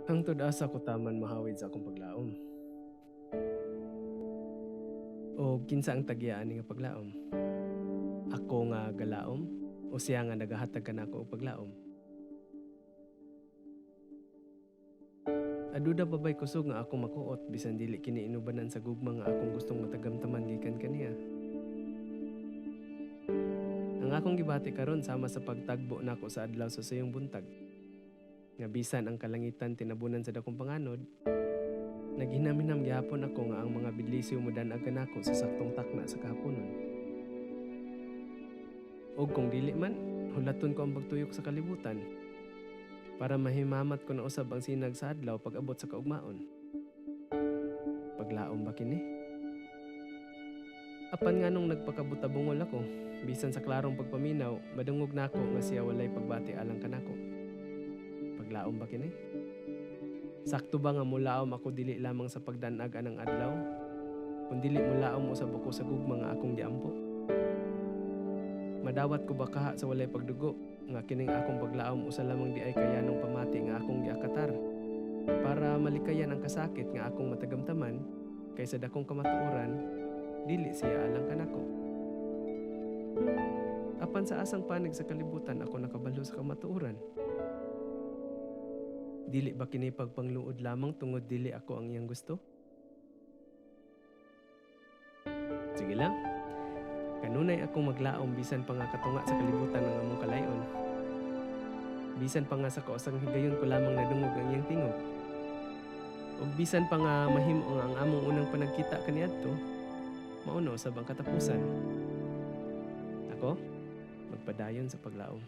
Hangtod asa ko taman mahawid sa akong paglaom? O kinsa ang tagiyaan nga paglaom? Ako nga galaom o siya nga nagahatag kanako og paglaom? Aduda pa ba'y kusog nga akong makuot bisan dili kini inubanan sa gugma nga akong gustong matagamtaman gikan kaniya? Ang akong gibati karon sama sa pagtagbo nako sa adlaw sa sayong buntag. Nga bisan ang kalangitan tinabunan sa dakong panganod, naghinam-hinam gihapon ako nga ang mga bidlisiw modan-ag kanako sa saktong takna sa kahaponon. Og kung dili man, hulaton ko ang pagtuyok sa kalibutan para mahimamat ko na usab ang sinag sa adlaw pag-abot sa kaugmaon. Paglaom ba kini? Apan nganong nagpakabutabungol ako, bisan sa klarong pagpaminaw, madungog nako nga siya walay pagbati alang kanako. Paglaom ba kini? Sakto ba nga mulaom ako dili lamang sa pagdanag anang adlaw, kun dili mulaom usab ako sa gugma nga akong giampo? Madawat ko ba kaha sa walay pagdugo nga kining akong paglaom usa lamang di ay kayanong pamati nga akong giakatar para malikayan ang kasakit nga akong matagamtaman kaysa dakong kamatuoran dili siya alang kanako? Apan sa asang panig sa kalibutan ako nakabalo sa kamatuoran? Dili ba kini pagpangluod lamang tungod dili ako ang iyang gusto? Sige lang. Kanunay akong maglaom bisan pa nga katunga sa kalibutan ng among kalayon. Bisan pa nga sa kausang higayon ko lamang nadungog ang iyang tingog. Ug bisan pa nga mahimo nga ang among unang panagkita kaniadto, mao na usab ang katapusan. Ako, magpadayon sa paglaom.